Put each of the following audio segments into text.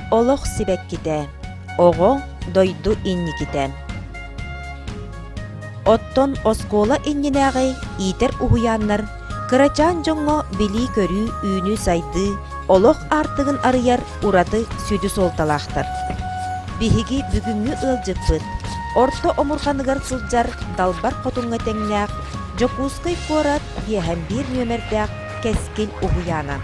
Олох сибэккитэ, оҕо дойду инникитэ. Оттон оскуола иннинээҕи иитэр уһуйааннар кырачаан дьоҥҥо билии-көрүү, үүнүү-сайдыы, олох аартыгын арыйар ураты сүдү суолталаахтар. Биһиги бүгүҥҥү ыалдьыппыт орто омурҕаныгар сылдьар Далбар Хотуҥҥа тэҥнээх Дьокуускай куорат 51 нүөмэрдээх Кэскил уһуйаана.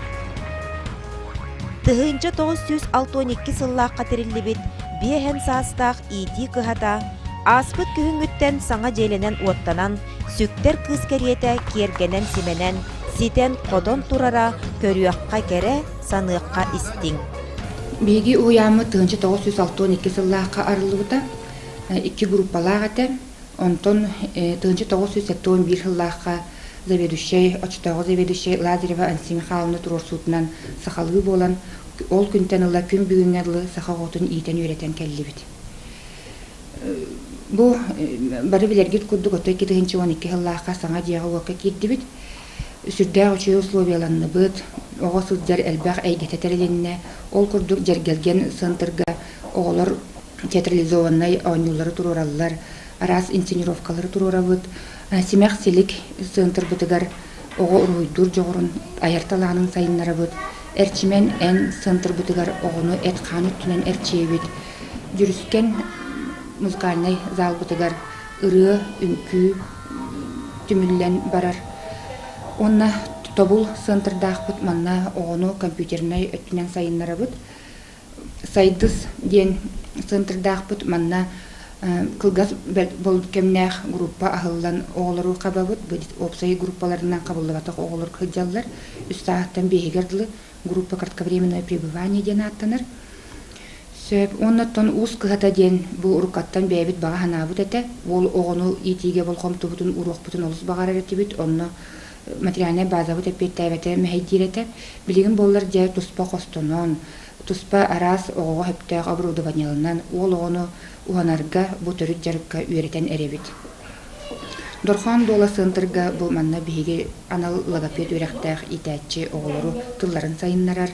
1962 сыллаахха тэриллибит биэһэн саастаах иитии кыһата ааспыт күһүҥҥүттэн саҥа дьиэлэнэн-уоттанан, сүктэр кыыс кэриэтэ киэргэнэн-симэнэн, ситэн-хотон турара көрүөххэ кэрэ, саныахха истиҥ. Биһиги уһуйааммыт 1962 сыллаахха арыллыбыта. Икки группалаах этэ. Онтон 1971 сыллаахха заведующай, оччотооҕу заведующай Лазарева Ансия Михайловна туруорсуутунан сахалыы буолан, ол күнтэн ыла күн бүгүҥҥэ дылы саха оҕотун иитэн-үөрэтэн кэллибит. Бу бары билэргит курдук, оттон 2012 сыллаахха саҥа дьиэҕэ-уокка киирдибит. Сүрдээх үчүгэй условияланныбыт, оҕо сылдьар элбэх эйгэтэ тэрилиннэ. Ол курдук Дьэргэлгэн центрга оҕолор театрализованнай оонньуулары туруораллар, араас инсценировкалары туруорабыт. Симэх-силик центрбытыгар оҕо уруһуйдуур дьоҕурун, айар талаанын сайыннарабыт. Эрчимэн эн центрбытыгар оҕону эт-хаан өттүнэн эрчийэбит. Дьүрүскэн музыкальнай залбытыгар ырыа, үҥкүү түмүллэн барар. Уонна Тобул центрдаахпыт манна оҕону компьютернай өттүнэн сайыннарабыт. Сайдыс диэн центрдаахпыт манна кылгас кэмнээх группа аһыллан оҕолору хабабыт. Бу уопсай группаларынан хабыллыбатах оҕолор сылдьаллар. Үс сааһыттан биэһигэр дылы группа кратковременное пребывание диэн ааттанар. Сөп. Уонна оттон Уус кыһата диэн бу уруккаттан бэйэбит баҕа санаабыт этэ. Уол оҕону иитиигэ болҕомтобутун ууруохпутун олус баҕарар этибит. Онно материальнай базабыт эппиэттээбэтэ мэһэйдиир этэ. Билигин буоллар дьэ туспа хостонон, туспа араас оҕоҕо сөптөөх оборудованиеланан уол оҕону уһанарга бу төрүт дьарыкка үөрэтэн эрэбит. Дорхоон Дуола центрга бу манна биһиги анал логопед үөрэхтээх иитээччи оҕолору тылларын сайыннарар,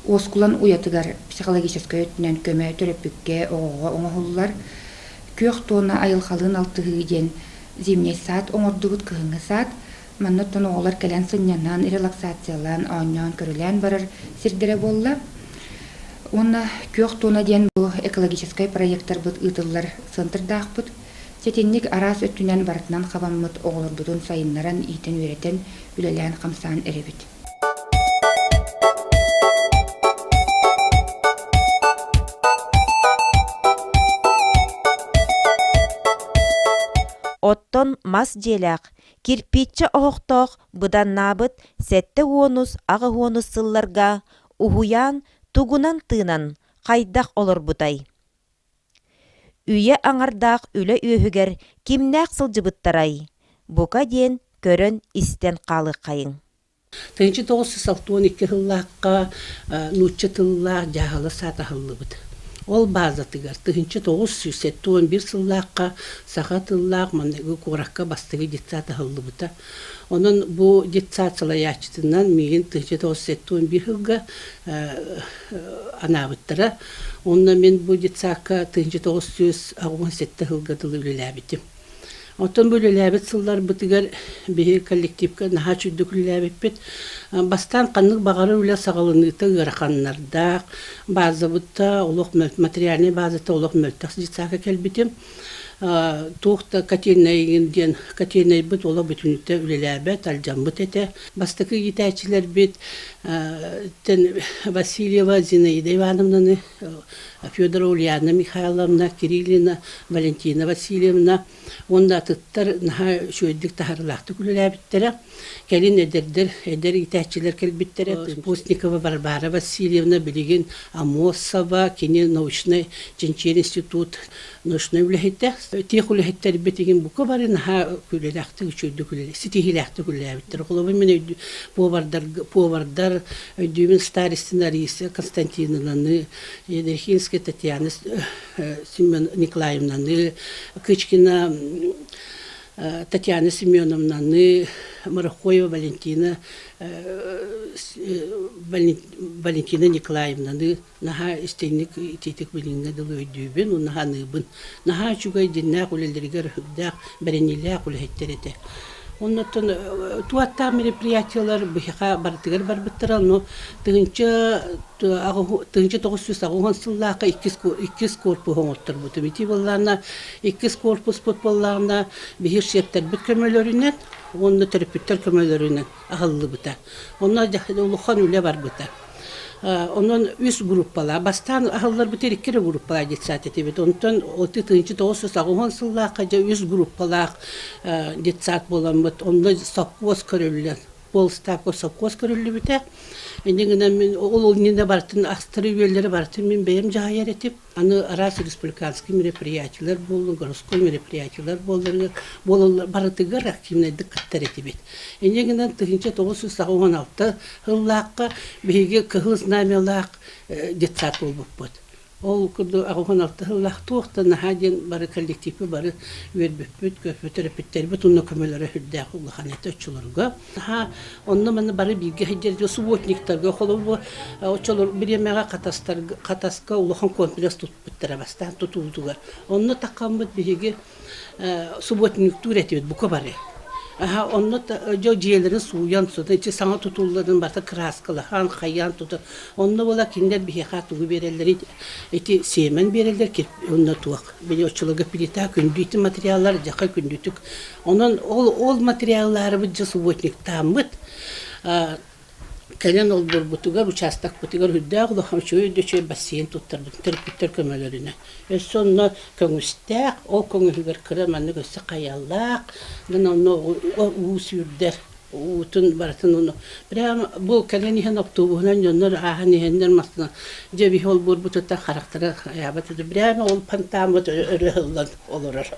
уоскулан уйатыгар психологическай өттүнэн көмө төрөппүккэ оҕоҕо оҥоһуллар, күөх туона айылҕалыын алтыһыы диэн зимний сад оҥордубут кыһыҥҥы сад. Манна оттон оҕолор кэлэн сынньанан, релаксациялаан, оонньоон-көрүлээн барар сирдэрэ буолла. Уонна Күөх туона диэн бу экологическай проектарбыт ыытыллар центрдаахпыт. Ситинник араас өттүнэн барытынан хабаммыт оҕолорбутун сайыннаран, иитэн-үөрэтэн, үлэлээн-хамсаан эрэбит. Оттон мас дьиэлээх, кирпииччэ оһохтоох быданнаабыт 70-ус, 80-ус сылларга уһуйаан тугунан тыынан хайдах олорбутай? Үйэ аҥардаах үлэ үөһүгэр кимнээх сылдьыбыттарай? Бука диэн көрөн-истэн хаалыаххайыҥ. 1962 сыллаахха нуучча тыллаах дьааһыла саат аһыллыбыт. Ол баазатыгар 1971 сыллаахха саха тыллаах маҥнайгы куоракка бастакы детсад аһыллыбыта. Онон бу детсад салайааччытынан миигин 1971 сылга анаабыттара. Онно мин бу детсадка 1987 сылга дылы үлэлээбитим. Оттон бу үлэлээбит сылларбытыгар биһиги коллективка наһаа үчүгдүк үлэлээбиппит. Бастаан ханнык баҕарар үлэ саҕаланыыта ыараханнардаах, базабыта олох материальнай базата олох мөлтөх детсадка кэлбитим. Туох да котельнайгын диэн котельнайбыт олох бүтүннүүтэ үлэлээбэт, алдьаммыт этэ. Бастакы иитээччилэрбит Васильева Зинаида Ивановнаны, Федорова Ульяна Михайловна, Кириллина Валентина Васильевна уонна атыттар наһаа үчүгэйдик таһаарыылаахтык үлэлээбиттэрэ. Кэлин эдэрдэр, эдэр иитээччилэр кэлбиттэрэ. Постникова Варвара Васильевна билигин Амосова, кини научнай чинчийэр институт научнай үлэһитэ. Тех үлэһиттэрбит игин бука бары наһаа үлэлээхтик, үчүгэйдик үлэлээ, ситиһиилээхтик үлэлээбиттэр. Холобур, мин повардар, повардар өйдүүбүн Старостина Раиса Константиновнаны, Ядрихинская Татьяна Семен Николаевнаны, Кычкина. Татьяна Семеновнаны, Морохоева Валентина Валентина Николаевнаны наһаа истиҥник итиитик билиҥҥэ дылы өйдүүбүн уонна саныыбын. Наһаа үчүгэй дьиннээх үлэлэригэр үрдээх бэриниилээх үлэһиттэр этэ. Оннуттан туаттаах мероприятиелар биһиэхэ барытыгар барбыттара, но 1980 сыллаахха иккис корпуһу оҥотторбутум. Ити буоллаҕына иккис корпуспут буоллаҕына биһир сиэптэрбит көмөлөрүнэн уонна төрөппүттэр көмөлөрүнэн аһыллыбыта. Онно улахан үлэ барбыта. Онон үс группалаах. Бастаан аһылларбыт икки эрэ группалаах детсад этибит. Онтон 1980 сыллаахха дьэ үс группалаах детсад буоламмыт. Онно сопхуос көрүллэн, полставка сопхуос көрүллүбүтэ. Инньэ гынан мин ол иннинэ барытын астары-үөллэри барытын мин бэйэм дьаһайар этим. Аны араас республиканскай мероприятиелар буоллун, городской мероприятиелар буолларыгар буолаллар барытыгар активнайдык кыттар этибит. Инньэ гынан 1986 сыллаахха биһиги Кыһыл Знамялаах детсад буолбуппут. Ол курдук 86 сыллаах туох да наһаа диэн бары коллективпы бары үөрбүппүт, көрбүт төрөппүттэрбит уонна көмөлөрө сүрдээх улахан этэ оччолорго. Наһаа онно-манна бары бииргэ сылдьар субботниктарга холобур оччолор бириэмэҕэ хатастарга хатаска улахан комплекс туппуттара бастаан тутуутугар. Онно таххаммыт биһиги субботниктуур этибит бука бары. Аха онно дьо дьиэлэрин сууйан сутан ити саҥа тутулларын барыта кырааскалаһан хайаан тута онно буола кинилэр биһиэхэ тугу биэрэллэрий ити сиэмэн биэрэллэр онно туох били оччолорго плита күндү ити материаллар дьаха күндүтүк онон ол ол материалларыбыт дьэ субботниктааммыт кэлэн олбуорбутугар учаастакпытыгар үрдээх улахан үчүгэй да үчүгэй бассейн туттарбыт төрөппүттэр көмөлөрүнэн өссө онно көҥүстээх ол көҥүһүгэр кыра маннык өссө хайалаах гына онно уу сүүрдэр уутун барытын ону прямо бу кэлэн иһэн автобуһунан дьоннор ааһан иһэннэр массыына дьэ биһи олбуорбутуттан харахтара хайаабат этэ прямо ол фонтаммыт өрө ыһыллан олорор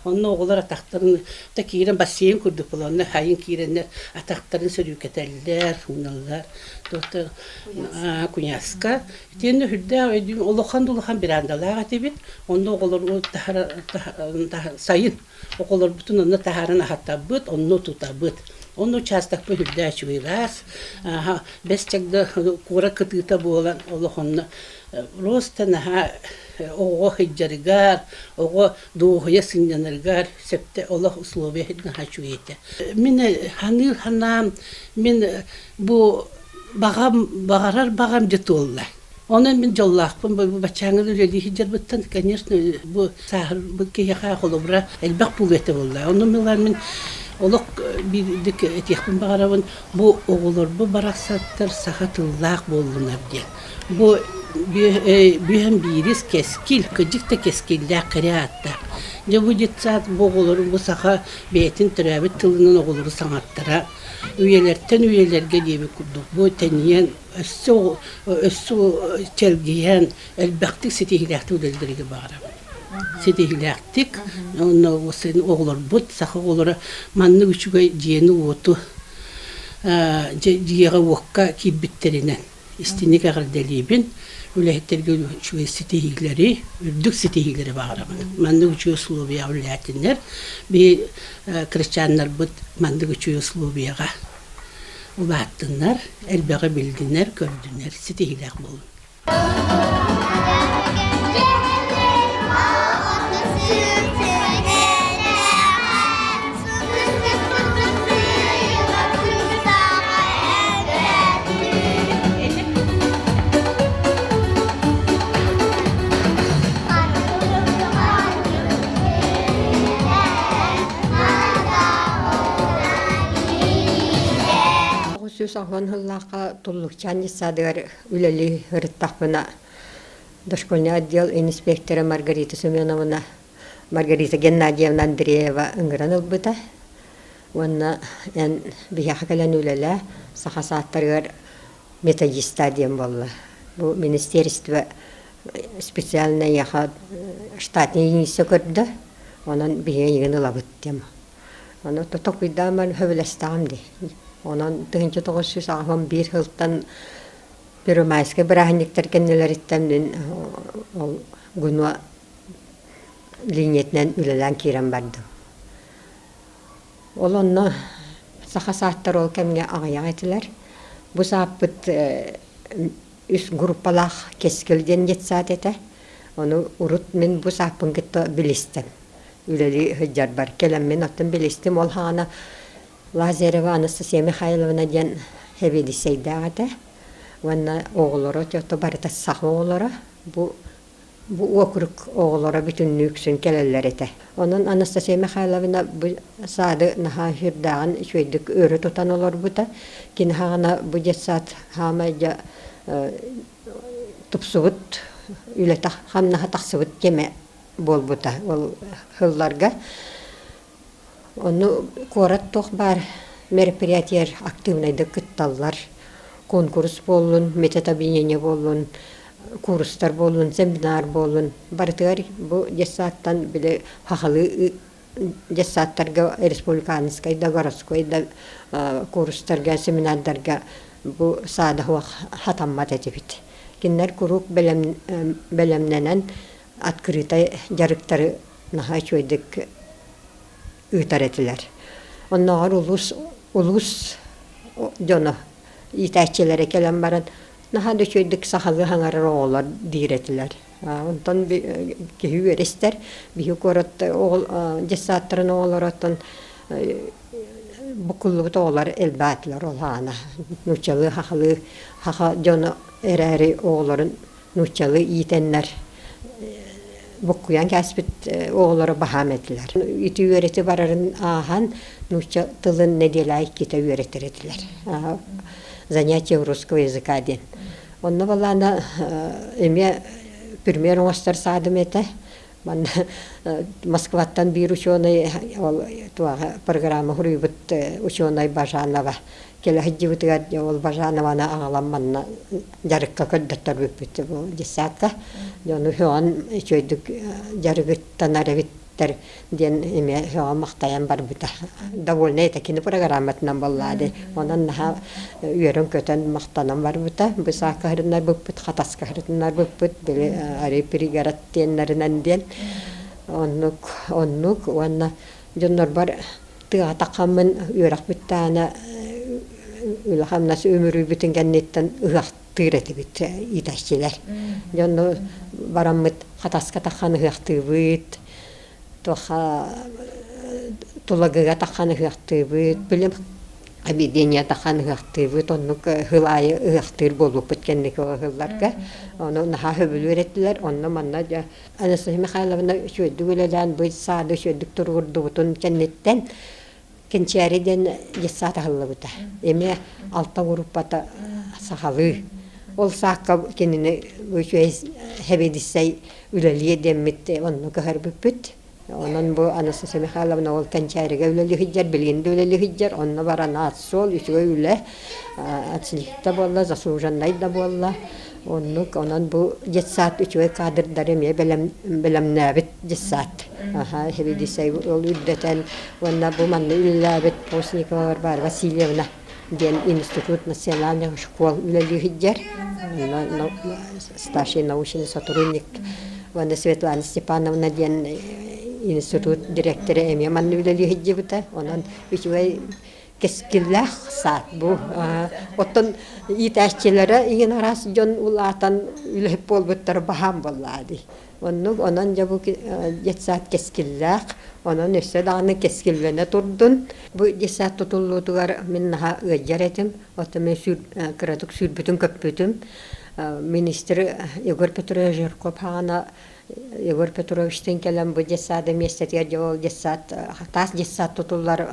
онно оҕолор атахтарын та киирэн бассейн курдук буолар онно хайын киирэннэр атахтарын сөрүүкэтэллэр уналлар туохта куйааска итиэннэ сүрдээх өйдүүм улахан да улахан верандалаах этибит онно оҕолор сайын Оҕолорбутун онно таһааран аһатабыт, онно тутабыт. Онно учаастакпыт үрдээ үчүгэй ыраас. Бэс чагда куорат кытыыта буолан олох онно просто наһаа оҕоҕо сылдьарыгар, оҕо дуоһуйа сынньанарыгар сөптө олох условия наһаа үчүгэй этэ. Мин саныыр санаам, мин бу баҕам, баҕарар баҕам дьэ туолла. Онон мин дьоллоохпун бу баччааҥҥы үлэлии сылдьарбыттан, конечно, бу сааһырбыт киһиэхэ холобура элбэх буолуо этэ буолла. Онон мин олох биирдик этиэхпин баҕарабын, бу оҕолорбут барахсаттар саха тыллаах буоллунар диэн. Бу бүһэн биирис кэскил, кырдьык да кэскиллээх кэрэ ааттаах. Дьэ бу детсад бу оҕолору бу саха бэйэтин төрөөбүт тылынан оҕолору саҥаттара үйэлэртэн үйэлэргэ диэбит курдук бу тэнийэн өссө өссө чэлгийэн элбэхтик ситиһиилээхтик үлэлииргэ баҕарабын. Ситиһиилээхтик уонна оҕолорбут саха оҕолоро маннык үчүгэй дьиэни-уоту дьиэҕэ-уокка киирбиттэринэн истиҥник эҕэрдэлиибин. Үлэһиттэргэ үчүгэй ситиһиилэри, үрдүк ситиһиилэри баҕарабын. Маннык үчүгэй условияҕа үлэлээтиннэр. Биһи кырачааннарбыт маннык үчүгэй условияҕа Улааттыннар, элбэҕи биллинэр, көрдүнэр, ситиһиилээх буолун. 980 сыллаахха Туллукчаан детсадыгар үлэлии сырыттахпына дошкольный отдел иниспектора Маргарита Семеновна Маргарита Геннадьевна Андреева ыҥыран ылбыта уонна эн биһиэхэ кэлэн үлэлээ саха сааттарыгар методиста диэн буолла. Бу министерство специальнай эйиэхэ штатнай единица көрдө, онон биһиги эйигин ылабыт диэн. Ону толкуйдаан сөбүлэстэҕим дии. Онон 1981 сылтан Первомайскай бырааһынньыктар кэннилэриттэн мин ол ГУНО линиятынан үлэлээн киирэн бардым. Ол онно саха сааттар ол кэмҥэ аҕыйах этилэр. Бу сааппыт үс группалаах Кэскил диэн детсад этэ. Ону урут мин бу сааппын кытта билистим. Үлэлии сылдьарбар кэлэммин оттон билистим. Ол хаана Лазарева Анастасия Михайловна диэн сэбиэдиссэйдээх этэ. Уонна оҕолоро то барыта саха оҕолоро. Бу бу уокурук оҕолоро бүтүннүү үксүн кэлэллэр этэ. Онон Анастасия Михайловна бу саады наһаа сүрдээҕин үчүгэйдик өрө тутан олорбута. Кини хаҕына бу детсад хаамай дьэ тупсубут үлэтэ хамнаһа тахсыбыт кэмэ буолбута ол сылларга. Ону куорат туох баар мероприятиер актыыбынайдык кытталлар. Куонкурус буоллун, методобъединение буоллун, куурустар буоллун, семинар буоллун. Барытыгар бу детсадтан били сахалыы детсадтарга республиканскай да, городской да куурустарга, семинардарга бу саада суох хатаммат этибит. Кинилэр куруук бэлэмнэнэн открытай дьарыктары наһаа үчүгэйдик ыытар этилэр. Оннооҕор улуус улуус дьоно иитээччилэрэ кэлэн баран наһаа да үчүгэйдик сахалыы саҥарар оҕолор диир этилэр. Онтон киһи үөрэ истэр. Биһи куорат детсадтарын оҕолороттон буккуллубут оҕолор элбээтилэр ол аана. Нууччалыы, сахалыы саха дьоно эрээри оҕолорун нууччалыы иитэннэр буккуйан кээспит оҕолоро баһаам этилэр. Ити үөрэти барарын ааһан нуучча тылын нэдиэлэ иккитэ үөрэтэр этилэр. Занятие русского языка диэн. Онно балаана эмиэ пример оҥостор саадым этэ. Манна Москваттан биир ученый ол туоҕа программа суруйбут ученый Бажанова кэлэ сылдьыбытыгар ол Бажанованы аҕалан манна дьарыкка көрдөттөрбүппүт бу детсадка дьону сөҕөн үчүгэйдик дьарыгыттанар эбиттэр диэн эмиэ сөҕөн махтайан барбыта довольна это кини программатынан буоллаады онон наһаа үөрэн-көтөн махтанан барбыта бу саакка хатаска сырытыннарбыппыт били арый пригород диэннэринэн диэн оннук оннук уонна дьоннорбор тыаҕа таххаммын үөрэх бүттэҕинэ үлэ-хамнас үмүрүйбүтүн кэнниттэн ыһыахтыыр этибит иитээччилэр. Дьонну бараммыт хатаска таххан ыһыахтыыбыт, туохха Тулагыга таххан ыһыахтыыбыт, билим объединение таххан ыһыахтыыбыт, оннук сыл аайы ыһыахтыыр буолбуппут кэнники ыһылларга. Ону наһаа сөбүлүүр этилэр, онно манна дьэ Анастасия Михайловна үчүгэйдик үлэлээн бу саады үчүгэйдик туругурдубутун кэнниттэн Кэнчээри диэн детсад аһыллыбыта. Эмиэ алта группата сахалыы. Ол саакка кинини үчүгэй сэбиэдиссэй үлэлиэ диэммит онно көһөрбүппүт. Онон бу Анастасия Михайловна ол Кэнчээригэ үлэлии сылдьар, билигин да үлэлии сылдьар. Онно баран аат-суол, үчүгэй үлэ, отличник да буолла, заслуженнай да буолла. Оннук, онон бу детсад үчүгэй кадрдары эмиэ бэлэмнээбит детсад. Аха, сэбиэдиссэй ол үрдэтэн уонна бу манна үлэлээбит Постникова Варвара Васильевна диэн институт национальных школ үлэлии сылдьар. Онно старший научный сотрудник уонна Светлана Степановна диэн институт дириэктэрэ эмиэ манна үлэлии сылдьыбыта. Онон үчүгэй кэскиллээх саат бу. Оттон иитээччилэрэ иҥин араас дьон улаатан үлэһит буолбуттара баһаам буоллаа дии. Оннук онон дьэ бу детсад кэскиллээх, онон өссө даҕаны кэскиллэнэ турдун. Бу детсад тутуллуутугар мин наһаа ыалдьар этим. Оттон мин кыратык сүүрбүтүм-көппүтүм. Министр Егор Петрович Жирков хаҕана Егор Петровичтыын кэлэн бу детсады миэстэтигэр дьэ ол детсад таас детсад тутуллар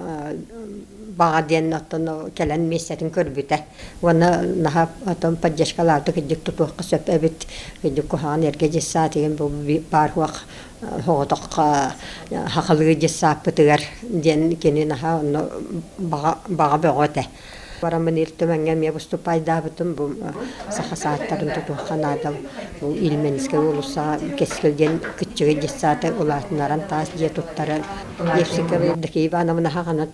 баҕа диэн оттон кэлэн миэстэтин көрбүтэ. Уонна наһаа оттон поддержкалаабыта кырдьык тутуохха сөп эбит. Кырдьык куһаҕан эргэ детсад игин бу баар суох соҕотох сахалыы детсадпытыгар диэн кини наһаа онно баҕа баҕа бөҕө этэ. Бараммын Ил Түмэҥҥэ эмиэ выступайдаабытым. Бу саха сааттарын тутуохха наада. Бу Ильменскэй уулуссаҕа Кэскил диэн кыччыгый детсады улаатыннаран таас дьиэ туттаран Евсикова Евдокия Ивановна хаҕана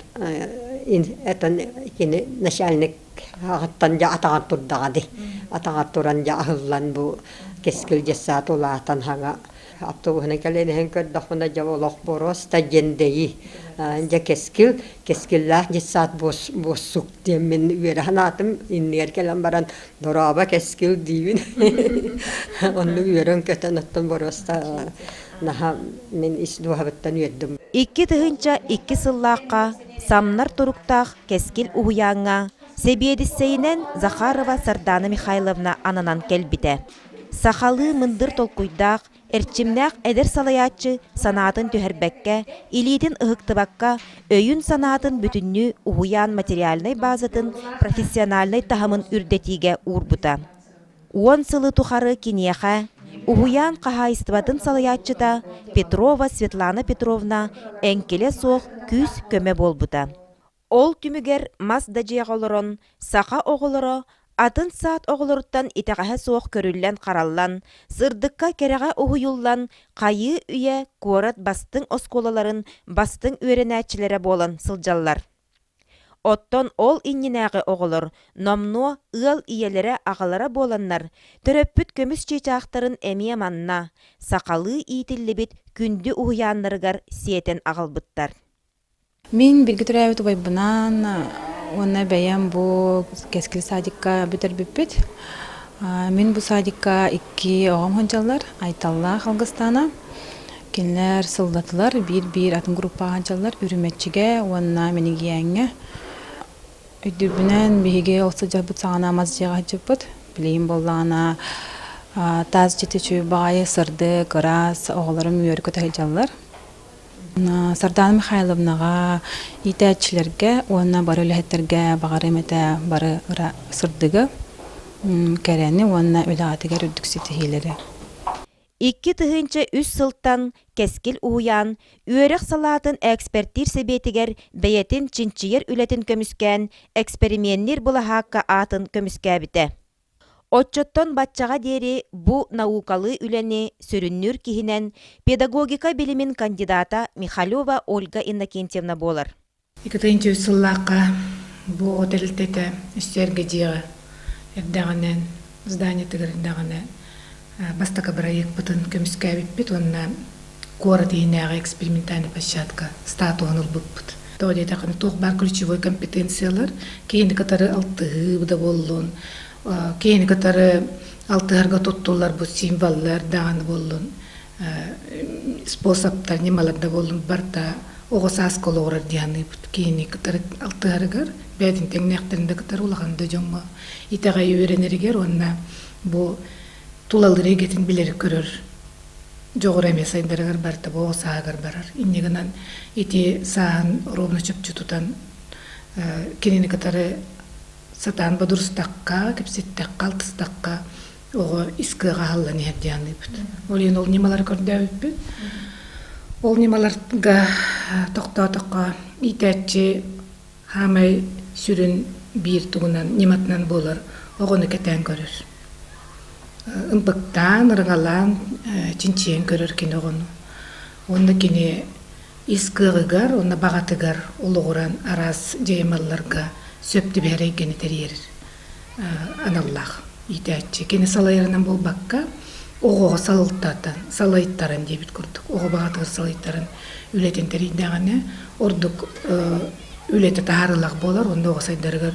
этон кини начальник аҕыттан дьэ атаҕар турдаҕа дии. Атаҕар туран дьэ аһыллан бу Кэскил детсад улаатан хаҥа. Автобуһунан кэлэн иһэн көрдөхпүнэ дьэ олох боруоста дьэндэйи. Дьэ кэскил, кэскиллээх детсад буоссук диэн мин үөрэ санаатым. Иннигэр кэлэн баран дорообо кэскил диибин. Оннук үөрэн-көтөн оттон боруоста наһаа мин ис дууһабыттан үөрдүм. 2002 сыллаахха самнар туруктаах Кэскил уһуйааҥҥа сэбиэдиссэйинэн Захарова Сардаана Михайловна ананан кэлбитэ. Сахалыы мындыр толкуйдаах, эрчимнээх эдэр салайааччы санаатын түһэрбэккэ, илиитин ыһыктыбакка, өйүн-санаатын бүтүннүү уһуйаан материальнай базатын профессиональнай таһымын үрдэтиигэ уурбута. Уон сылы тухары киниэхэ уһуйаан хаһаайыстыбатын салайааччыта Петрова Светлана Петровна эҥкилэ суох күүс-көмө буолбута. Ол түмүгэр мас да дьиэҕэ олорон, саха оҕолоро атын саат оҕолоруттан итэҕэһэ суох көрүллэн-хараллан, сырдыкка-кэрэҕэ уһуйуллан, хайыы үйэ куорат бастыҥ оскуолаларын бастыҥ үөрэнээччилэрэ буолан сылдьаллар. Оттон ол иннинээҕи оҕолор номнуо ыал ийэлэрэ-аҕалара буоланнар, төрөппүт көмүс чыычаахтарын эмиэ манна, сахалыы иитиллибит күндү уһуйааннарыгар сиэтэн аҕалбыттар. Мин бииргэ төрөөбүт убайбынаан уонна бэйэм бу Кэскил садикка бүтэрбиппит. Мин бу садикка икки оҕом сылдьаллар, Айталлаах Алгыстаана. Кинилэр сыллатылар, биир-биир атын группаҕа сылдьаллар, Үрүмэччигэ уонна Минигийээҥҥэ. Өйдүүрбүнэн, биһиги ол сылдьарбыт саҕана мас дьиэҕэ сылдьыппыт. Билигин буоллаҕына таас дьиэтэ үчүгэй баҕайы, сырдык, ыраас, оҕолорум үөрэ-көтө сылдьаллар. Сардаана Михайловнаҕа иитээччилэргэ уонна бары үлэһиттэргэ баҕарыам этэ бары сырдыгы, кэрэни уонна үлэҕитигэр үрдүк ситиһиилэри. 2003 сылтан Кэскил уһуйаан үөрэх салаатын экспертиир сэбиэтигэр бэйэтин чинчийэр үлэтин көмүскээн эксперименниир былаһаакка аатын көмүскээбитэ. Оччоттон баччаҕа диэри бу наукалыы үлэни сүрүннүүр киһинэн педагогика билимин кандидата Михалева Ольга Иннокентьевна буолар. 2003 сыллаахха бу оҕо тэрилтэтэ өссө эргэ дьиэҕэ эрдэҕинэн, зданиетыгар эрдэҕинэ бастакы бырайыакпытын көмүскээбиппит уонна куорат иһинээҕи экспериментальнай площадка статуһун ылбыппыт. Тоҕо диэтэххинэ, туох баар ключевой компетенциялар киһини кытары алтыһыы да буоллун, киһини кытары алтыһарга туттуллар бу символлар даҕаны буоллун, способтар, ньымалар да буоллун барыта оҕо сааска олоҕурар дии саныыбыт. Киһини кытары алтыһарыгар, бэйэтин тэҥнээхтэрин да кытары улахан да дьоҥҥо итэҕэйи үөрэнэригэр уонна бу тулалыыр эйгэтин билэри көрөр дьоҕура эмиэ сайдарыгар барыта бу оҕо сааһыгар барар. Инньэ гынан ити сааһын ровно чопчу тутан кинини кытары сатаан бодурустахха, кэпсэттэххэ, алтыстахха оҕо ис кыаҕа аһыллан иһэр дии саныыбыт. Ол иһин ол ньымалары көрдөөбүппүт. Ол ньымаларга тохтоотоххо иитээччи Хаамай сүрүн биир тугунан ньыматынан буолар оҕону кэтээн көрөр. Ымпыктаан, ырыҥалаан, чинчийэн көрөр кини оҕону. Уонна кини ис кыаҕыгар уонна баҕатыгар олоҕуран араас дьайымалларга сөп түбэһэр эйгэни тэрийэр аналлаах иитээччи. Кини салайарынан буолбакка, оҕоҕо салалтатан, салайтаран диэбит курдук, оҕо баҕатыгар салайтаран үлэтин тэрийдэҕинэ, ордук үлэтэ таһаарыылаах буолар уонна оҕо сайдарыгар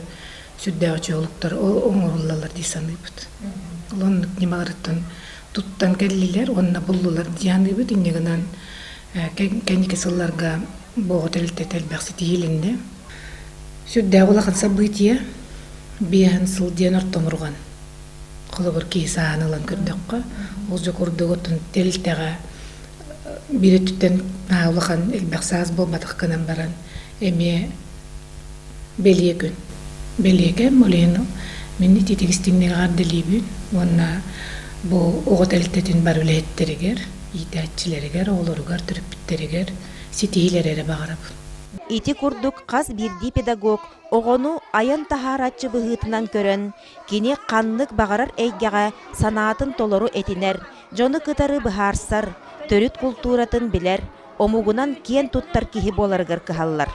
сүрдээх үчүгэй олуктар оҥоһуллаллар дии саныыбыт. Ол оннук ньымаларыттан туттан кэллилэр уонна буллулар дии саныыбыт. Инньэ гынан кэнники сылларга бу оҕо тэрилтэтэ элбэх ситиһиилэннэ. Сүрдээх улахан событие биэһин сыл диэн ортомурҕан. Холобур киһи сааһын ылан көрдөххө, ол дьэ курдук оттон тэрилтэҕэ биир өттүттэн наһаа улахан элбэх саас буолбатах гынан баран эмиэ бэлиэ күн. Бэлиэ кэм, ол иһин мин ититик истиҥник эҕэрдэлиибин уонна бу оҕо тэрилтэтин бары үлэһиттэригэр, иитээччилэригэр, оҕолоругар, төрөппүттэригэр ситиһиилэри эрэ баҕарабын. Ити курдук хас биирдии педагог оҕону айан таһаарааччы быһыытынан көрөн, кини ханнык баҕарар эйгэҕэ санаатын толору этинэр, дьону кытары быһаарсар, төрүт култууратын билэр, омугунан киэн туттар киһи буоларыгар кыһаллар.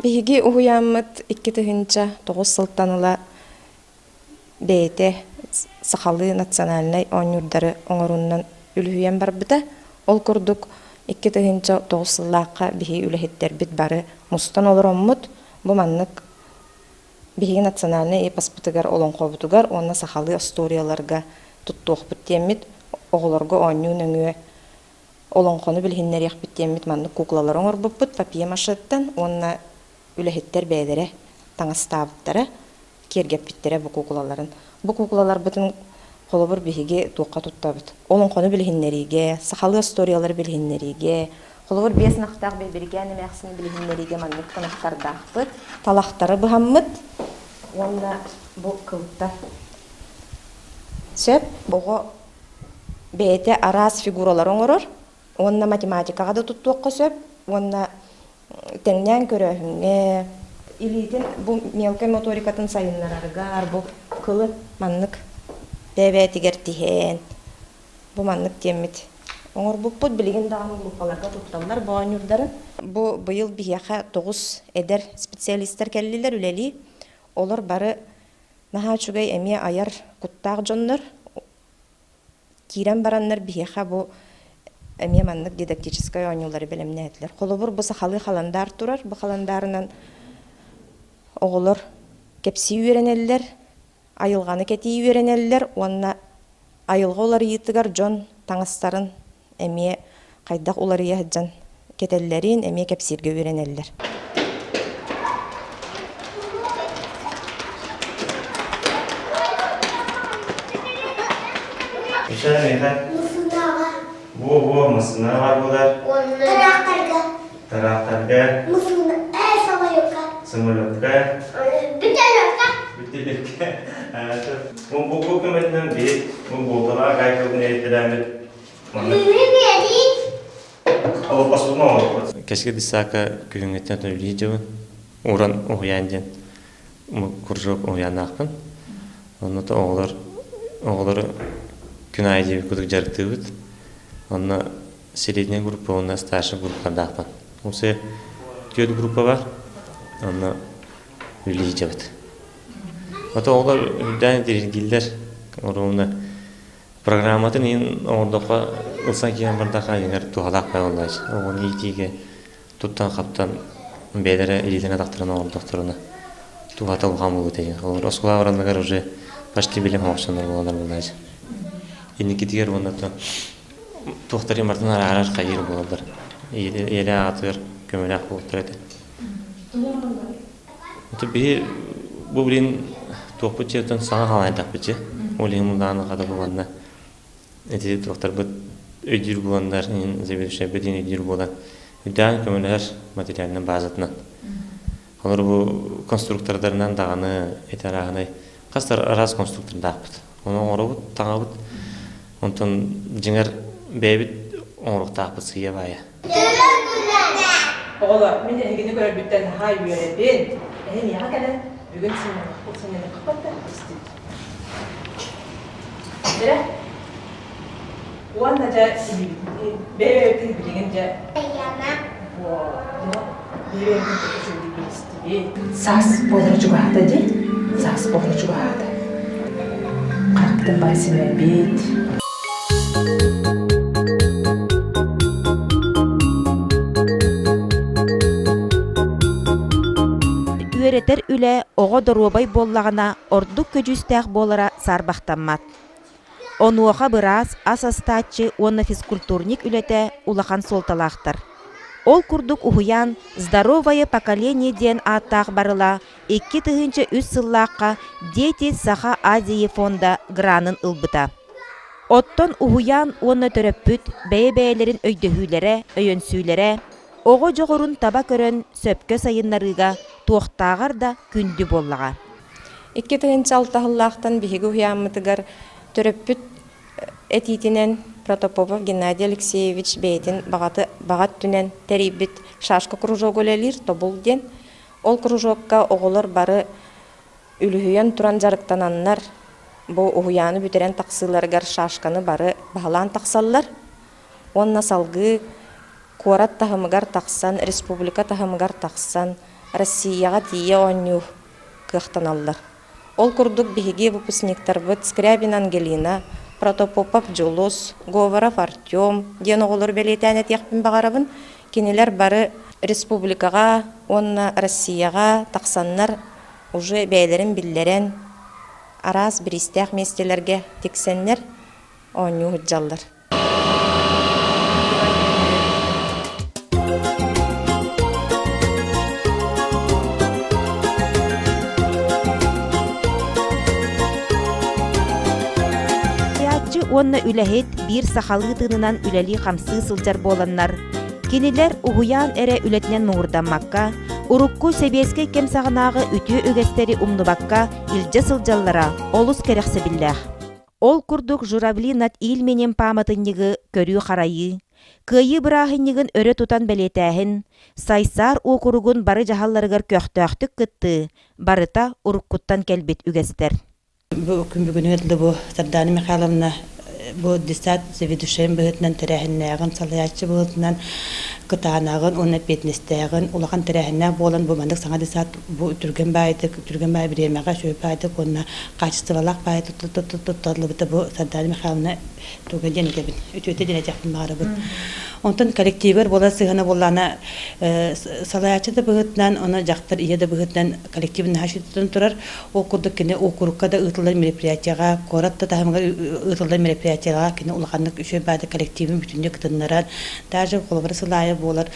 Биһиги уһуйааммыт 2009 сылтан ыла бэйэтэ сахалыы национальнай оонньуурдары оҥоруунан үлүһүйэн барбыта. Ол курдук 2009 сыллаахха биһиги үлэһиттэрбит бары мустан олороммут бу маннык биһиги национальнай эпоспытыгар, олоҥхобутугар уонна сахалыы остуоруйаларга туттуохпут диэммит оҕолорго оонньуу нөҥүө олоҥхону билиһиннэриэхпит диэммит маннык куклалары оҥорбуппут папье-машеттан уонна үлэһиттэр бэйэлэрэ таҥастаабыттара, киэргэппиттэрэ бу куукулаларын. Бу куукулаларбытын холобур биһиги туохха туттабыт? Олоҥхону билиһиннэриигэ, сахалыы остуоруйалары билиһиннэриигэ, холобур биэс ынахтаах Бэйбэрикээн эмээхсини билиһиннэриигэ маннык ынахтардаахпыт, талахтары быһаммыт уонна бу кылта. Сөп, оҕо бэйэтэ араас фигуралары оҥорор уонна математикаҕа да туттуохха сөп уонна тэҥнээн көрөөһүҥҥэ илиитин бу мелкай моторикатын сайыннарарыгар бу кылы маннык бэйэ-бэйэтигэр тиһэн бу маннык диэммит оҥорбуппут билигин даҕаны группаларга тутталлар бу оонньуурдарын бу быйыл биһиэхэ тоҕус эдэр специалистар кэллилэр үлэлии олор бары наһаа үчүгэй эмиэ айар куттаах дьоннор Киирэн бараннар биһиэхэ бу эмиэ маннык дидактическай оонньуулары бэлэмнээтилэр. Холобур, бу сахалыы халандаар турар. Бу халандаарынан оҕолор кэпсии үөрэнэллэр, айылҕаны кэтии үөрэнэллэр уонна айылҕа уларыйыытыгар дьон таҥастарын эмиэ хайдах уларыйа сылдьан кэтэллэрин эмиэ кэпсииргэ үөрэнэллэр. Мусунаҕа. Во-во, мусунаҕа буолар. Тыраахтарга. Тыраахтарга. Мусуна, э, самолетка. Самолетка. Бүтэлөккэ. Бүтэлөккэ. Бу бу көмөтүнэн биир бу буолталаах гайкалын эриттэлээммит Кэскил Исаака күһүҥҥүттэн үлэлии дьыбын. Уран уһуйаан диэн кружок уһуйааннаахпын. Онно оҕолор оҕолору күн аайы диэбит курдук дьарыктыыбыт. Онно средняя группа уонна старшая группалардаахпын. Усе түөрт группа бар. Онно үлэлии дьабыт. Ото оҕолор үрдээн интириэһиргииллэр. Оруобуна Программатын иһин оҥордоххо, ылсан киирэн бардахха иһигэр туһалаах буоллааччы. Оҕону иитиигэ туттан-хаптан бэйэлэрэ илиилэрин-атахтарын оҥордохторуна туһата улахан буолуо этэ. Олор оскуола баранныгар уже почти билим оҥорсоннор буолалар буоллааччы. Инникитигэр уонна туохтарын барытын араарар хайыыр буолаллар. Ийэлээх аҕатыгар көмөлөөх буолуохтара этэ. Биһи бу билин туохпут дьиэтин саҥа хаалайдахпыт дьэ. Ол иһин мундааны хата буланна ити туохтарбыт өйдүүр буланнар, заведующайбыт өйдүүр буолан үрдээн көмөлөһөр материальнай базатынан. Олор бу конструктордарынан даҕаны ити арааһынай хас араас конструктордаахпыт. Ону оҥоробут, таҥабыт. Онтон дьиҥэр бэйэбит оҥоруохтаахпыт сыыйа-баайа. Оҕолор, мин эһигини көрөрбүттэн наһаа үөрэбин. Эһи миэхэ кэлэн бүгүн сынньаныахпыт сынньаныахпыт да истит. Эрэ. Уонна дьэ бэйэ-бэйэбитин билигин дьэ бэйэ-бэйэбитин үчүгэйдик билистибит. Саас буолара чугаһаата дии. Саас буолара чугаһаата. Харахпытын бары симэбит. Үөрэтэр үлэ оҕо доруобай буоллаҕына ордук көдьүүстээх буолара саарбахтаммат. Онуоха быраас, ас астааччы уонна физкультурник үлэтэ улахан суолталаахтар. Ол курдук уһуйаан «Здоровое поколение» диэн ааттаах барыла 2003 сыллаахха «Дети Саха Азии» фонда гранын ылбыта. Оттон уһуйаан уонна төрөппүт бэйэ-бэйэлэрин өйдөһүүлэрэ, өйөнсүүлэрэ оҕо дьоҕурун таба көрөн сөпкө сайыннарыыга туохтааҕар да күндү буоллаҕа. 2006 сыллаахтан биһиги уһуйааммытыгар төрөппүт этиитинэн Протопопов Геннадий Алексеевич бэйэтин баҕаты баҕа өттүнэн тэрийбит шашка кружога үлэлиир Тобул диэн. Ол кружокка оҕолор бары үлүһүйэн туран дьарыктананнар, бу уһуйааны бүтэрэн тахсыыларыгар шашканы бары баһылаан тахсаллар уонна салгыы куорат таһымыгар тахсан, республика таһымыгар тахсан. Россияҕа тиийэ оонньуур кыахтаналлар. Ол курдук биһиги выпускниктарбыт Скрябин Ангелина, Протопопов Дьулус, Говоров Артем диэн оҕолору бэлиэтээн этиэхпин баҕарабын. Кинилэр бары республикаҕа уонна Россияҕа тахсаннар уже бэйэлэрин биллэрэн, араас бириистээх миэстэлэргэ тиксэннэр оонньуу сылдьаллар. Суруйааччы уонна үлэһит биир сахалыы тыынынан үлэлии-хамсыы сылдьар буоланнар, кинилэр уһуйаан эрэ үлэтинэн муҥурдаммакка, урукку сэбиэскэй кэм саҕанааҕы үтүө үгэстэри умнубакка илдьэ сылдьаллара олус кэрэхсэбиллээх. Ол курдук Журавли над Ильменем пааматынньыгы көрүү-харайыы, Кыайыы бырааһынньыгын өрө тутан бэлиэтээһин, Сайсаар уокуругун бары дьаһалларыгар көхтөөхтүк кыттыы барыта уруккуттан кэлбит үгэстэр. Бу күн бүгүнүгэр дылы бу Сардаана Михайловна бу детсад заведующайын быһыытынан тэрээһиннээҕин, салайааччы быһыытынан кытаанаҕын уонна эппиэтинэстээҕин улахан тэрээһиннээх буолан бу маннык саҥа детсад бу түргэн баайдык, түргэн баай бириэмэҕэ үчүгэй баайдык уонна хаачыстыбалаах баайы туттарыллыбыта бу Сардаана Михайловна туга диэн этэбин, үтүөтэ диэн этиэхпин баҕарабын. Онтон коллективыгар буолар сыһыана буоллаҕына салайааччы да быһыытынан, ону дьахтар ийэ да быһыытынан коллективын наһаа үчүгэй турар. Ол курдук кини уокурукка да ыытыллар мероприятиеҕа, куорат да таһымыгар ыытыллар мероприятиеларга кини улаханнык үчүгэй баайда коллективын бүтүннүү кытыннаран, даже холобура сыл аайы буолар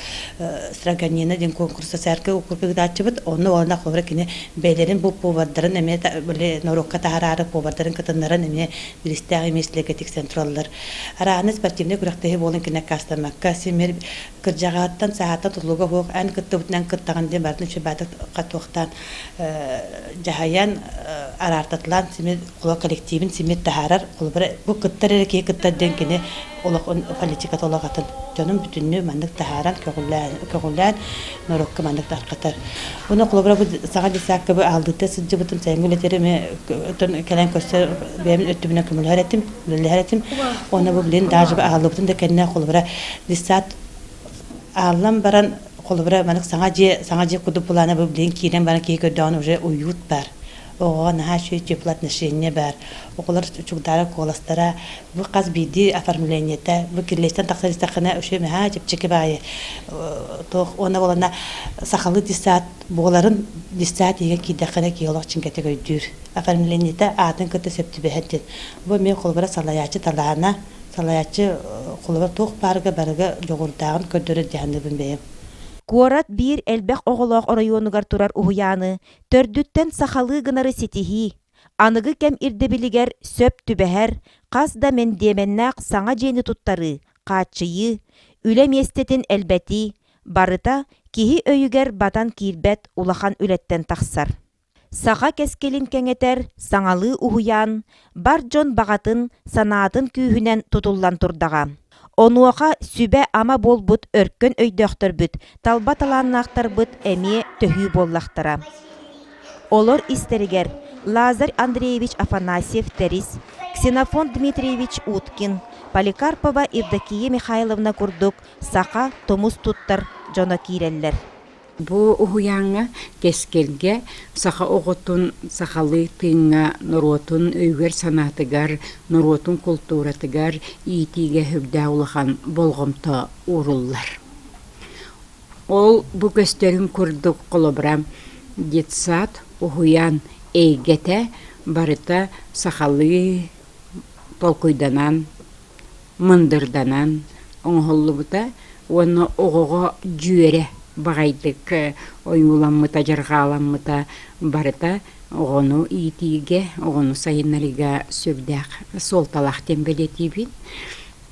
Строганина диэн конкурса сэргэ уокурукка ыытааччыбыт. Онно уонна холобура кини бэйэлэрин бу повардарын эмиэ били норуокка таһараары повардарын кытыннаран эмиэ биристээх эмиэстэлэргэ тиксэн тураллар. Арааны спортивнай күрэхтэһии буолан кини аккаастаммакка симир кырдьаҕаһыттан саһааттан тутулуга суох эн кыттыбытынан кыттаҕын диэн барытын үчүгэй хатуохтаан дьаһайан араартатылаан симир холо коллективин симир таһаарар холобура бу кыттар эрэ киһи кыттар диэн кини олох политиката олох атын дьонун бүтүннүү маннык таһааран көҕүлээн көҕүлээн норуокка маннык тарҕатар уонна холобура бу саҥа детсадка бу аалдыыта сылдьыбытым сайыҥҥы үлэтэр эмиэ кэлэн көрсөр бэйэм өттүбүнэн көмөлөһөр этим үлэлэһэр этим уонна бу билин даже ааллыбытын да кэннэ холобура детсад ааллан баран холобура маннык саҥа дьиэ саҥа дьиэ курдук былаана бу билин киирэн баран киһи көрдөҕүнэ уже уют баар оҕоҕо наһаа үчүгэй теплое отношение баар оҕолор чугдаара куоластара бу хас биирдии оформлениета бу кирилиэстэн тахсан истэххинэ үчүгэй наһаа чэпчэки баайы туох уонна буолана сахалыы детсад буоларын детсад иһигэр киирдэххинэ киһи олох чиҥкэтик өйдүүр оформлениета аатын кытта сөп түбэһэр диэн бу эмиэ холобура салайааччы талаана салайааччы холобура туох баарга барыга дьоҕурдааҕын көрдөрөр дии саныыбын бэйэм. Куорат биир элбэх оҕолоох оройуонугар турар уһуйааны төрдүттэн сахалыы гынары ситиһии, аныгы кэм ирдэбилигэр сөп түбэһэр хас да мэндиэмэннээх саҥа дьиэни туттарыы, хааччыйыы, үлэ миэстэтин элбэтии барыта киһи өйүгэр батан киирбэт улахан үлэттэн тахсар. Саха кэскилин кэҥэтэр саҥалыы уһуйаан бар дьон баҕатын, санаатын күүһүнэн тутуллан турдаҕа. Онуоха сүбэ-ама буолбут өркөн өйдөөхтөрбүт, талба талааннаахтарбыт эмиэ төһүү буоллахтара. Олор истэригэр Лазарь Андреевич Афанасьев-Тэрис, Ксенофонт Дмитриевич Уткин, Поликарпова Евдокия Михайловна курдук саха тумус туттар дьоно киирэллэр. Бу уһуйааҥҥа Кэскилгэ саха оҕотун сахалыы тыыҥҥа норуотун өйүгэр-санаатыгар, норуотун култууратыгар иитиигэ сүрдээх улахан болҕомто ууруллар. Ол бу көстөрүн курдук холобура детсад, уһуйаан эйгэтэ барыта сахалыы толкуйданан мындырданан оҥоһуллубута уонна оҕоҕо дьүөрэ баҕайдык ойууламмыта, дьарҕааламмыта барыта оҕону иитиигэ, оҕону сайыннарыыга сүрдээх суолталаах диэн бэлиэтиибин.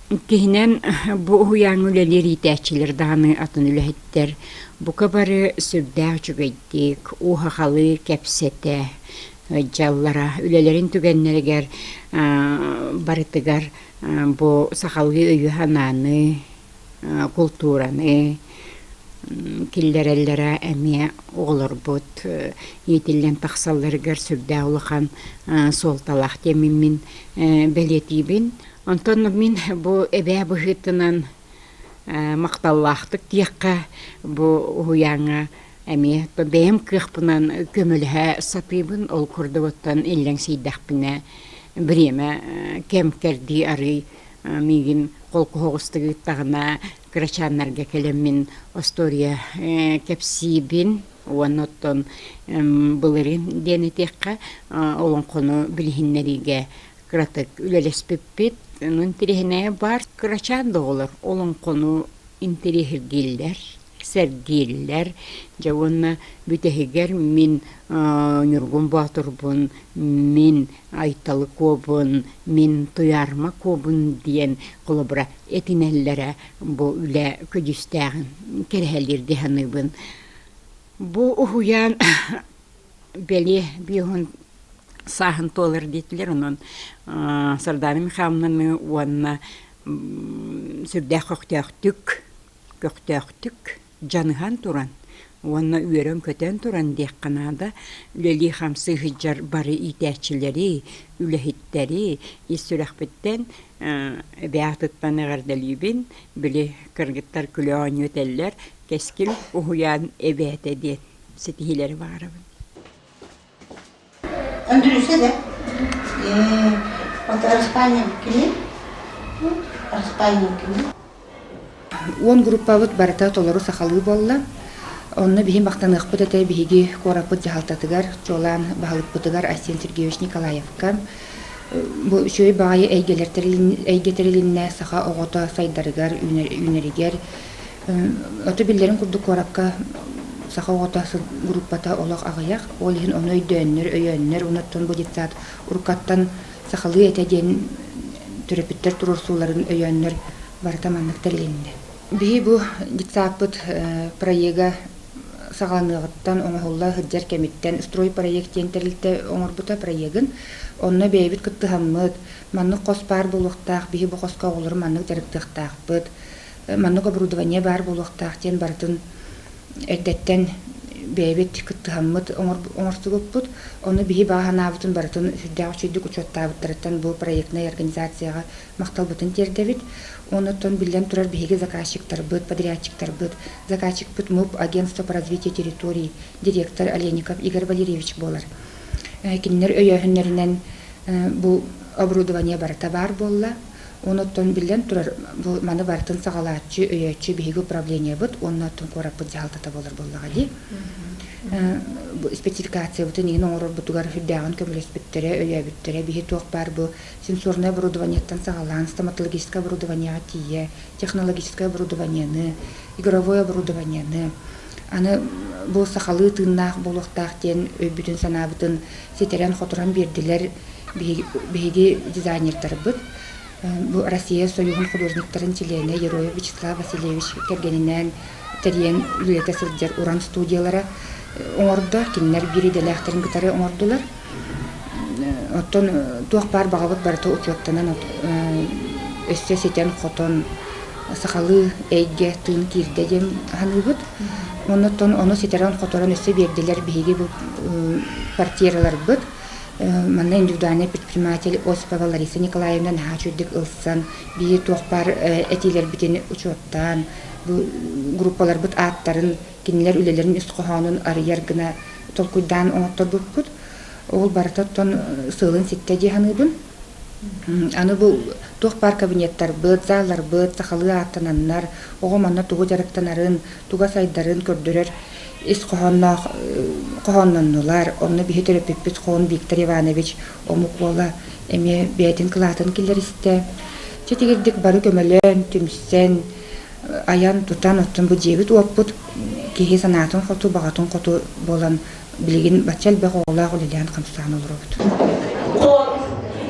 Иккиһинэн, бу уһуйааҥҥа үлэлиир иитээччилэр даҕаны атын үлэһиттэр бука бары сүрдээх үчүгэйдик, уһахалыы кэпсэтэ дьаллара үлэлэрин түгэннэригэр барытыгар бу сахалыы өйү-санааны, култуураны киллэрэллэрэ эмиэ оҕолорбут иитиллэн тахсалларыгар сүрдээх улахан суолталаах диэммин мин бэлиэтиибин. Онтон мин бу эбээ быһыытынан махталлаахтык диэххэ бу уһуйааҥҥа. Эмиэ бэйэм кыахпынан көмөлөһө сатыыбын. Ол курдугуттан иллэҥсийдэхпинэ бириэмэ кэм кэрдии арыый миигин холкуһоҕустук ыыттаҕына кырачааннарга кэлэммин остуоруйа кэпсиибин уонна оттон былырыын диэн этиэххэ олоҥхону билиһиннэриигэ кыратык үлэлэспиппит. Онон интэриэһинэйэ баар кырачаан да оҕолор олоҥхону интэриэһиргииллэр, сэргииллэр. Дьэ уонна бүтэһигэр мин Ньургун Боотурбун, мин Айталы Куобун, мин Туйаарыма Куобун диэн холобура этинэллэрэ бу үлэ көдьүүстээҕин кэрэһэлиир дии саныыбын. Бу уһуйаан бэлиэ биоһун сааһын туолар диэтилэр, онон Сардаана Михайловнаны уонна сүрдээх көхтөөхтүк көхтөөхтүк дьаныһан туран уонна үөрэн-көтөн туран диэххэ наада, үлэлии-хамсыы сылдьар бары иитээччилэри, үлэһиттэри ис сүрэхпиттэн эбээ аатыттан эҕэрдэлиибин. Били кыргыттар күлэ-оонньуу этэллэр, кэскил уһуйаан эбээтэ диэн ситиһиилэри баҕарабын. Өндүрүсэ да? Ээ, вот Распаня кини? Распаня кини? Уон группабыт барыта толору сахалыы буолла. Онно биһи махтаныахпыт этэ биһиги куораппыт дьаһалтатыгар, чуолаан баһылыкпытыгар Айсен Сергеевич Николаевка. Бу үчүгэй баҕайы эйгэлэр эйгэ тэрилиннэ саха оҕото сайдарыгар, үүнэригэр Ото биллэрин курдук куоракка саха оҕото группата олох аҕыйах. Ол иһин ону өйдөөннөр, өйөөннөр, онуттан бу детсад уруккаттан сахалыы этэ диэн төрөппүттэр туруорсууларын өйөөннөр барыта маннык тэрилиннэ. Биһи бу детсадпыт проега саҕаланыаҕыттан оҥоһулла сылдьар кэмиттэн стройпроект диэн тэрилтэ оҥорбута проегын. Онно бэйэбит кыттыһаммыт, маннык хос баар буолуохтаах, биһи бу хоско оҕолору маннык дьарыктыахтаахпыт, маннык оборудование баар буолуохтаах диэн барытын эрдэттэн бэйэбит кыттыһаммыт оҥорсубуппут. Ону биһи баҕа санаабытын барытын сүрдээх үчүгэйдик учуоттаабыттарыттан бу проектнай организацияҕа махталбытын тиэрдэбит. Онуттан биллэн турар биһиги заказчиктарбыт, подрядчиктарбыт, заказчикпыт МУП агентство по развитию территорий директор Олеников Игорь Валерьевич буолар. Кинилэр өйөөһүннэринэн бу оборудование барыта баар буолла. Онуттан биллэн турар, бу маны барытын саҕалааччы, өйөөччү биһиги управлениебыт уонна оттон куораппыт дьаһалтата буолар буоллаҕа дии. Бу спецификациябытын иһин оҥорорбутугар сүрдээҕин көмөлөспүттэрэ, өйөөбүттэрэ. Биһи туох баар бу сенсорнай оборудованиеттан саҕалаан стоматологическай оборудованиеҕа тиийэ, технологическай оборудованиены, игровой оборудованиены, аны бу сахалыы тыыннаах буолуохтаах диэн өйбүтүн-санаабытын ситэрэн-хоторон биэрдилэр биһиги дизайнердарбыт. Бу Россия Союһун художниктарын чилиэнэ Ероев Вячеслав Васильевич кэргэнинээн тэрийэн үлэлэтэ сылдьар уран студиялара оҥордо. Кинилэр биир идэлээхтэрин кытары оҥордулар. Оттон туох баар баҕабыт барыта учуоттанан өссө ситэн-хотон сахалыы эйгэ тыын киирдэ диэн саныыбыт. Оннуттан ону ситэрэн-хоторон өссө биэрдилэр биһиги бу квартираларбыт. Манна индивидуальнай предприниматель Осипова Лариса Николаевна наһаа үчүгдүк ылсан, биһиги туох баар этиилэрбитин учуоттаан, бу группаларбыт ааттарын, кинилэр үлэлэрин ис хоһоонун арыйар гына толкуйдаан оҥотторбуппут. Ол барыта оттон сыалын ситтэ дии саныыбын. Аны бу туох баар кабинеттарбыт, залларбыт сахалыы ааттананнар, оҕо манна тугу дьарыктанарын, туга сайдарын көрдөрөр ис хоһоонноох хоһоонноннулар. Онно биһи төрөппүппүт Хон Виктор Иванович омук уола эмиэ бэйэтин кылаатын киллэристэ. Чэтигирдик бары көмөлөөн, түмсэн, айан-тутан, оттон бу дьиэбит-уоппут киһи санаатын хоту, баҕатын хоту буолан билигин бачча элбэх оҕолоох үлэлээн-хамсаан олоробут. Хор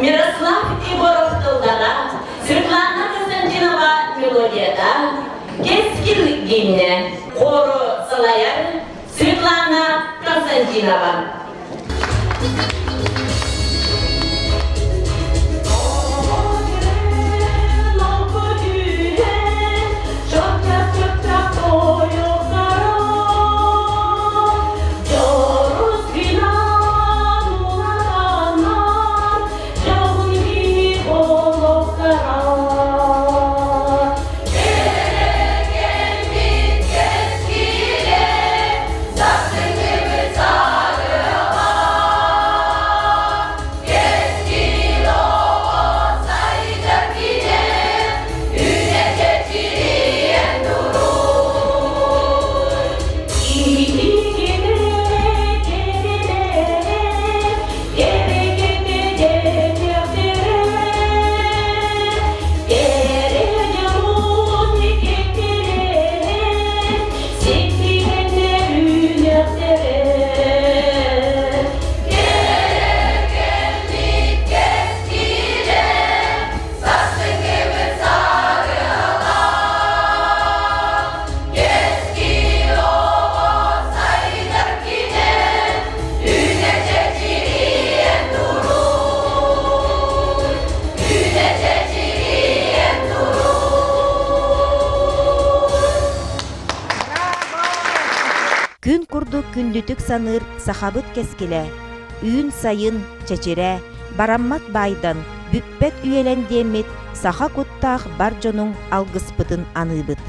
Мирослав Егоров тыллара, Светлана Константинова мелодията, Кэскил гимнэ хору салайар Светлана Константинова. курдук күндүтүк саныыр сахабыт кэскилэ, үүн-сайын, чэчирэ, бараммат баайдан, бүппэт үйэлэн диэммит саха куттаах бар дьонуҥ алгыспытын аныыбыт.